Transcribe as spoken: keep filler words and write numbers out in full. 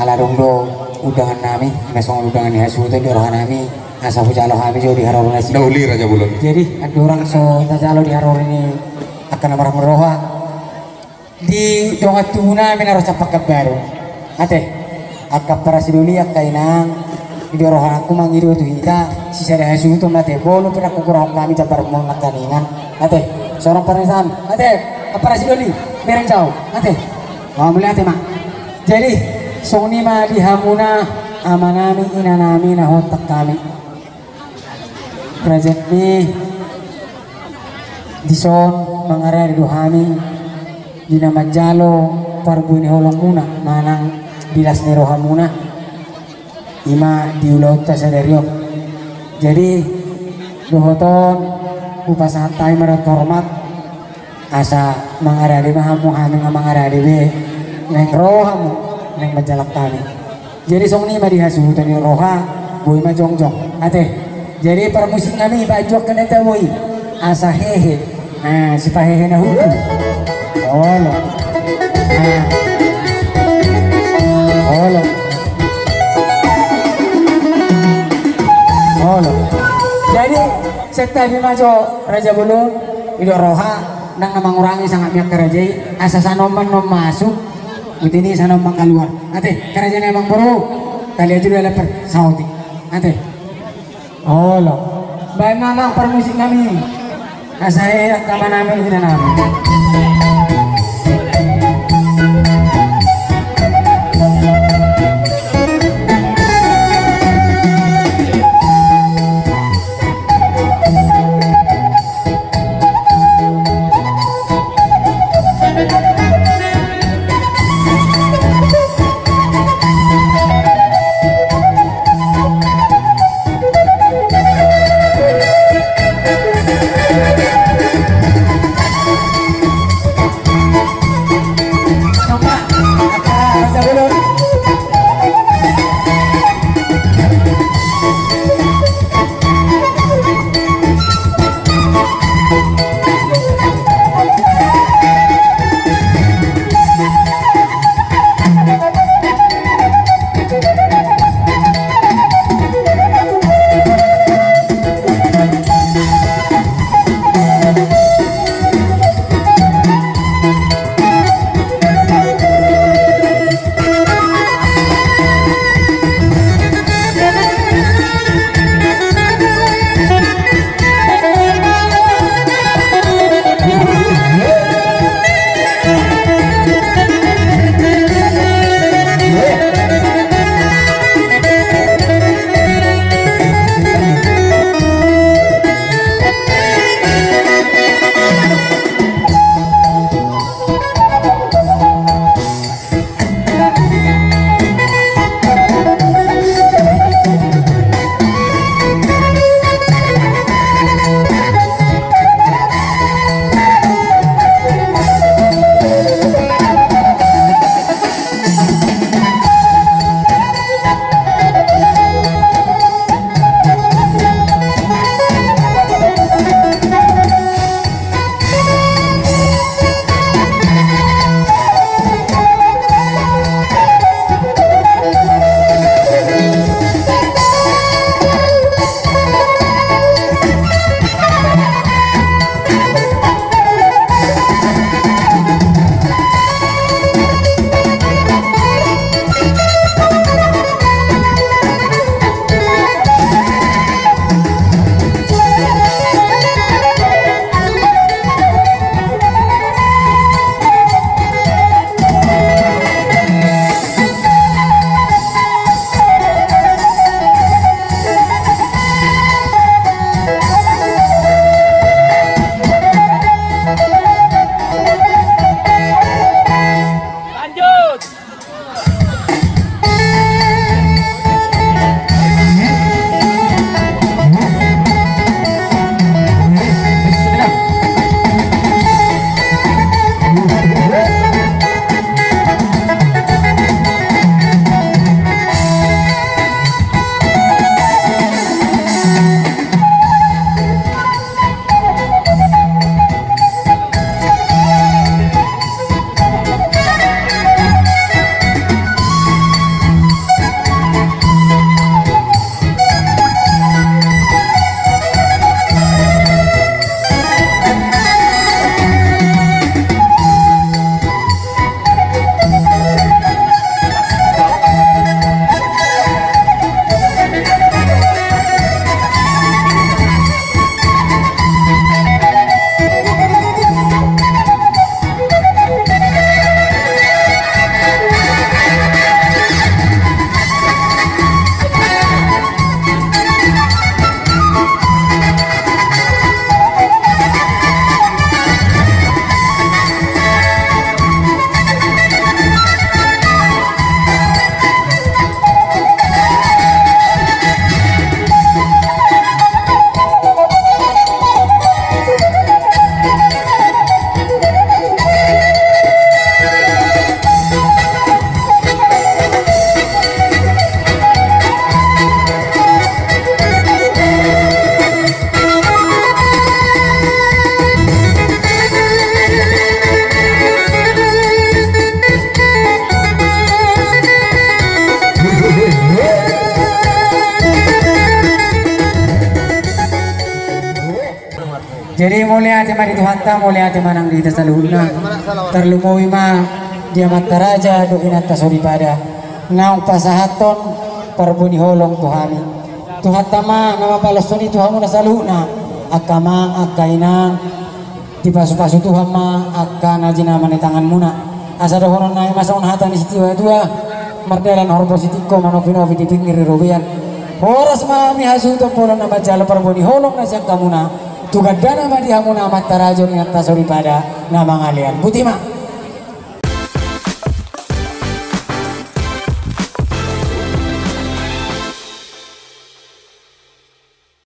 Ala dung do undangan nami, ima songon undangan ni hasuhuton di roha nami, asa hujalo hami jo di haroro na si. Dauli Raja Bolon. Jadi andorang so tajalo di haroro ni angka na marhaha ni roha, di dongan tubu nami na ro Sampang Baru. Ate, angka parasidoli, angka inang, di rohangku mangido tu hita sisada hasuhuton, ate, molo pe na hugurahon hami jambar muna nangkiningan. Ate, songon parmesan, ate, angka parasidoli, bereng jau, ate. Mauliate ma. Jadi songon i ma di hamuna, ama nami, ina nami, na huhut hami. Raja nami, dison mangarade do hami di na manjalo parbue ni holong muna manang di las ni roha muna, ima di ulaonta sadari on. Jadi dohot on hupasahat hami ma rap hormat, asa mangarade ma hamu, hami nga mangarade be, naeng ro hamu naeng manjalang hami. Jadi songon i ma di hasuhuton ni roha, boi ma jongjong. Ate. Jadi parmusik nami, baen jo angka na taboi, asa hehe. Nah, sipahehe na hutu. Olo. Nah. Olo. Olo. Jadi santabi ma jo Raja Bolon, didok roha, ndang na mangurangi sangap ni angka raja i, asa sanomba na masuk, boti ni sanomba na kaluar. Ate, angka raja nami, amangboru, tali aja dulu ala per saotik. Ate. Olo. Baen ma amang parmusik nami. Asa hehe angka ama nami, ina nami. Jadi mauliate ma di Tuhanta, mauliate ma nang di hita saluhutna. Tarlumobi ma di amanta raja dohot inanta soripada naung pasahathon parbue ni holong tu hami. Tuhanta ma na mambaloshon i tu hamuna saluhutna, angka amang, angka inang, dipasupasu Tuhan ma angka na jinama ni tanganmuna. Asa dohonon nami ma songon hata ni situatua: Mardalan horbo sitingko, manopinopi di pinggir ni robean. Horas ma hami hasuhuton bolon na manjalo parbue ni holong na sian hamuna. Tu gandana ma di hamuna amanta raja dohot inanta soripada na mangalean. Boti ma.